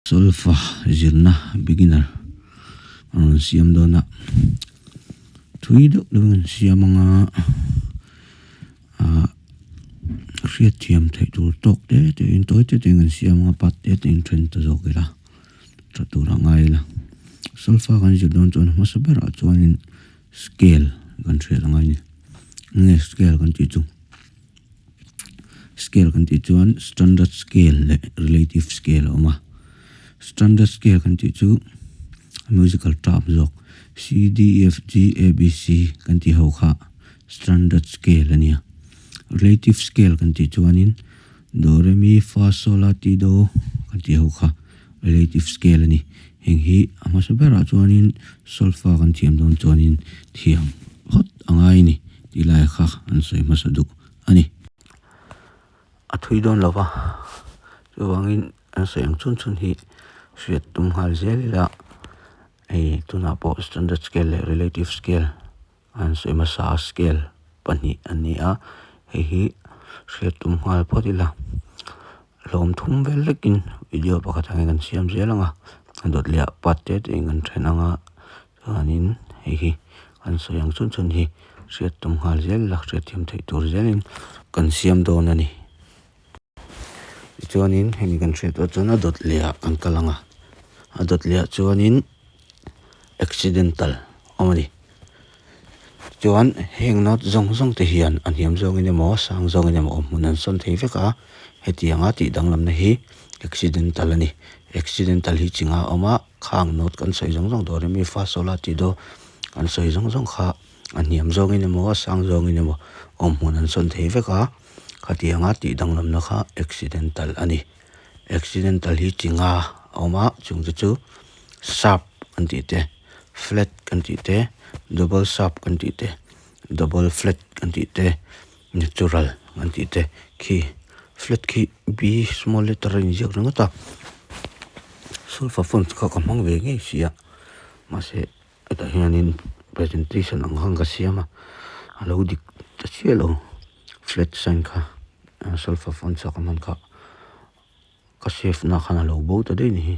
Solfa zirna beginner an rawn siam dawn a, thui deuh deuhin an siam ang a, ah hriatthiam theih tur tawk te te in tawi te te in an siam ang a part te te in then ta zawk ila tha tur a ngai ila. Solfa kan zir dawn chuan hmasa berah chuanin scale kan hriat a ngai a ni, enge scale kan tih chu. Scale kan tih chuan standard scale leh relative scale a awm a, standard scale kan tih chu musical term zawk C D F G A B C kan tih ho kha standard scale a ni a, relative scale kan tih chuanin do re mi fa sol la ti do kan tih ho kha relative scale a ni, heng hi a hmasa berah chuanin solfa kan thiam dawn chuanin thiam phawt a ngai a ni tih lai kha an sawi hmasa duh a ni. A thui dawn lo va, chuvangin an sawi ang chhun chhun hi hriat tum nghal zel ila hei tunah pawh standard scale leh relative scale an sawi hmasa a scale pahnih an ni a, hei hi hriat tum nghal phawt ila hlawm thum vel lekin video pakhat angin kan siam zel ang a, a dawt leh ah part te te in kan then ang a chuanin hei hi an sawi ang chhun chhun hi hriat tum nghal zel ila hriat thiam theih tur zelin kan siam dawn a ni. Tichuanin hemi kan hriat tawh chuan a dawt leh ah kan kal ang a, a dawt leh ah chuanin accidental a awm a ni. Chuan heng note zawng zawng te hian a hniam zawngin emaw sang zawngin emaw awm hmun an sawn thei vek a, hetianga tih danglamna hi accidental a ni. Accidental hi chi nga a awm a, khang note kan sawi zawng zawng do re mi fa sol la ti do kan sawi zawng zawng kha a hniam zawngin emaw a sang zawngin emaw awm hmun an sawn thei vek a, khatianga tih danglamna kha accidental a ni. Accidental hi chi nga a awm a, chung te chu sharp an tih te. Flat kan tih te, double sharp kan tih te, double flat kan tih te, natural kan tih te khi flat khi B small letter a inziak ringawt a, sulfa font kha ka hmang ve ngei si a, mahse hetah hianin presentation ang khan ka siam a, a lo dik ta chiah lo flat sign kha sulfa font a ka hman kha. Ka save na khan a lo bo ta daih ni hi.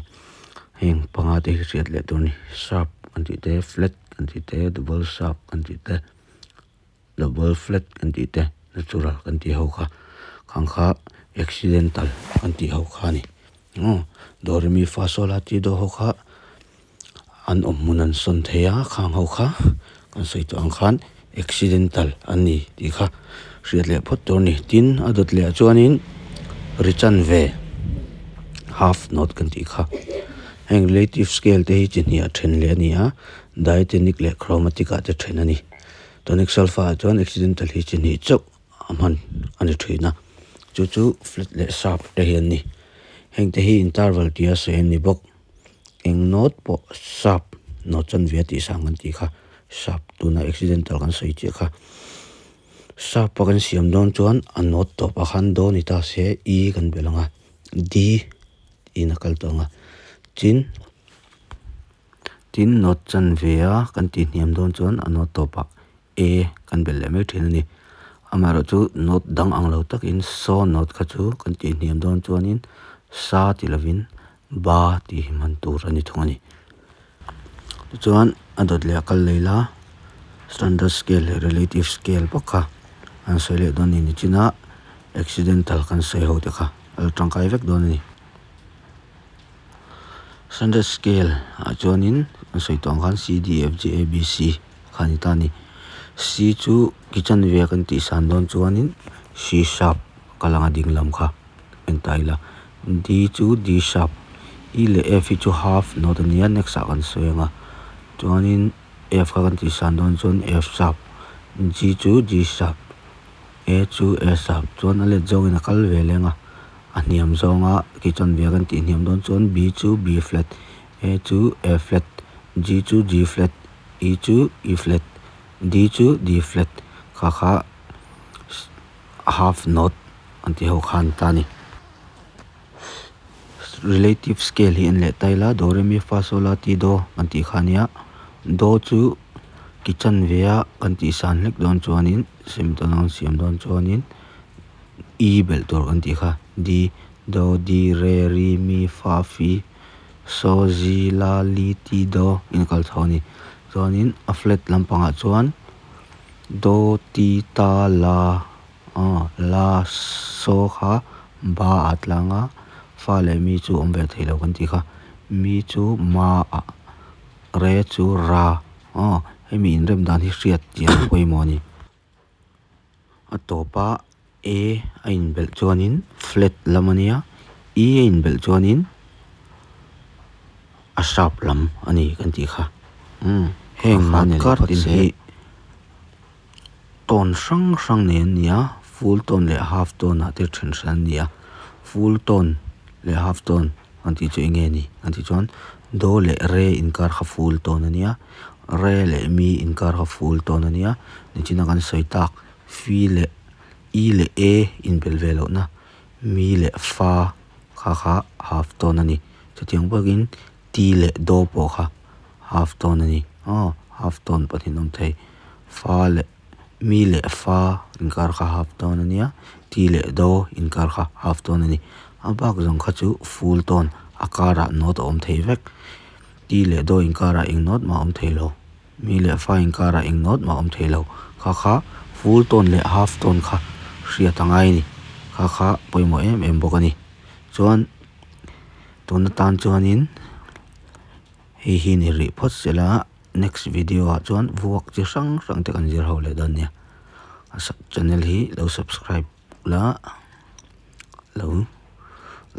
Heng panga te hi hriat leh tur a ni. Sharp kan tih te, flat kan tih te, double sharp kan tih te, double flat kan tih te, natural kan tih ho kha. Khang kha accidental kan tih ho kha a ni. Aw do re mi fa sol la ti do ho kha an awm hmun an sawn thei a, khang ho kha kan sawi tawh ang khan accidental an ni tih kha hriat leh phawt tur a ni. Tin, a dawt leh ah chuanin ri chanve half note kan tih kha heng relative scale te hi chi hnih ah then leh a ni a, diatonic leh chromatic ah te then a ni. Tonic solfa ah chuan accidental hi chi hnih chauh a hman a ni thin a, chu chu flat leh sharp te hi an ni. Heng te hi interval tia sawi an ni bawk. Eng note pawh sharp note chuan ve a tih sang kan tih kha sharp tuna accidental kan sawi chiah kha sharp a kan siam dawn chuan a note tawpah khan do ni ta se e kan belh ang a d in a kal tawh ang a tin tin note chanve a kan tih hniam dawn chuan a note tawpah e kan belh leh mai thin a ni amaherawhchu note dang ang lo takin saw note kha chu kan tih hniam dawn chuanin sa ti lovin ba tih hi hman tur a ni thung a ni. Tichuan a dawt leh a kal lei la standard scale leh relative scale bawk kha an sawi leh dawn a ni nichin a accidental kan sawi ho te kha a lo tangkai vek dawn a ni. Standard scale ah chuanin an sawi tawh ang khan C D F G A B C kha a ni ta a ni. C chu kitchen ve kan tih san dawn chuanin C sharp kal anga ding lam kha. En ta ila D chu D sharp E leh F hi chu half note a nia next ah kan sawi ang a chuanin F kha kan tih san dawn chuan F sharp G chu G sharp A chu A sharp chuan a let zawngin a kal ve leng a a hniam zawnga ki chuan ve kan tih hniam dawn chuan B chu B flat A chu A flat G chu G flat E chu E flat D chu D flat kha kha half note an tih ho khan ta a ni. Relative scale hi an leh ta ila do re mi fa sol la ti do kan tih kha a nia do chu ki chanve a kan tih san hlek dawn chuanin semitone an siam dawn chuanin e belh tur kan tih kha d do d re ri mi fa fi. So Zi La Li Ti Do in kal chho a ni. Chuanin a flat lampangah chuan Do Ti Ta La aw La So kha Ba ah tlang a, Fa leh Mi chu awm ve thei lo kan tih kha. Mi chu Ma ah, Re chu Ra aw hemi inrem dan hi hriat chian a pawimawh a ni. A tawpa E a inbelh chuanin flat lam a nia, E a inbelh chuanin a sharp lam a ni kan tih kha. Umm heng note card tin hi tone hrang hrang nei an ni a, full tone leh half tone ah te then hran an ni a, full tone leh half tone kan tih chu eng nge ni kan tih chuan do leh re inkar kha full tone a nia, re leh mi inkar kha full tone a nia, nichina kan sawi tak Fi leh I leh E inbelh ve lohna Mi leh Fa kha kha half tone a ni. Chutiang bawkin Ti leh Do pawh kha half tone a ni. Aw, half tone pahnih an awm thei. Fa leh Mi leh Fa inkar kha half tone a nia, Ti leh Do inkar kha half tone a ni. A bak zawng kha chu full tone, a karah note a awm thei vek. Ti leh Do inkarah eng note mah a awm thei lo. Mi leh fa inkarah eng note mah awm thei lo. Kha kha full tone leh half tone kha hriat a ngai a ni. Kha kha pawimawh em em bawk a ni. Chuan tun atan chuanin hei hi ni rih phawt sela next video ah chuan vuak chi hrang hrang te kan zir ho leh dawn nia. A channel hi lo subscribe ula lo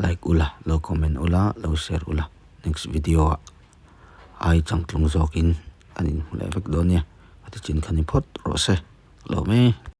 like ula lo comment ula lo share ula next video ah. Ai changtlung zawkin an inhmu leh vek dawn nia, a ti chin kha ni phawt rawh se, lo mai.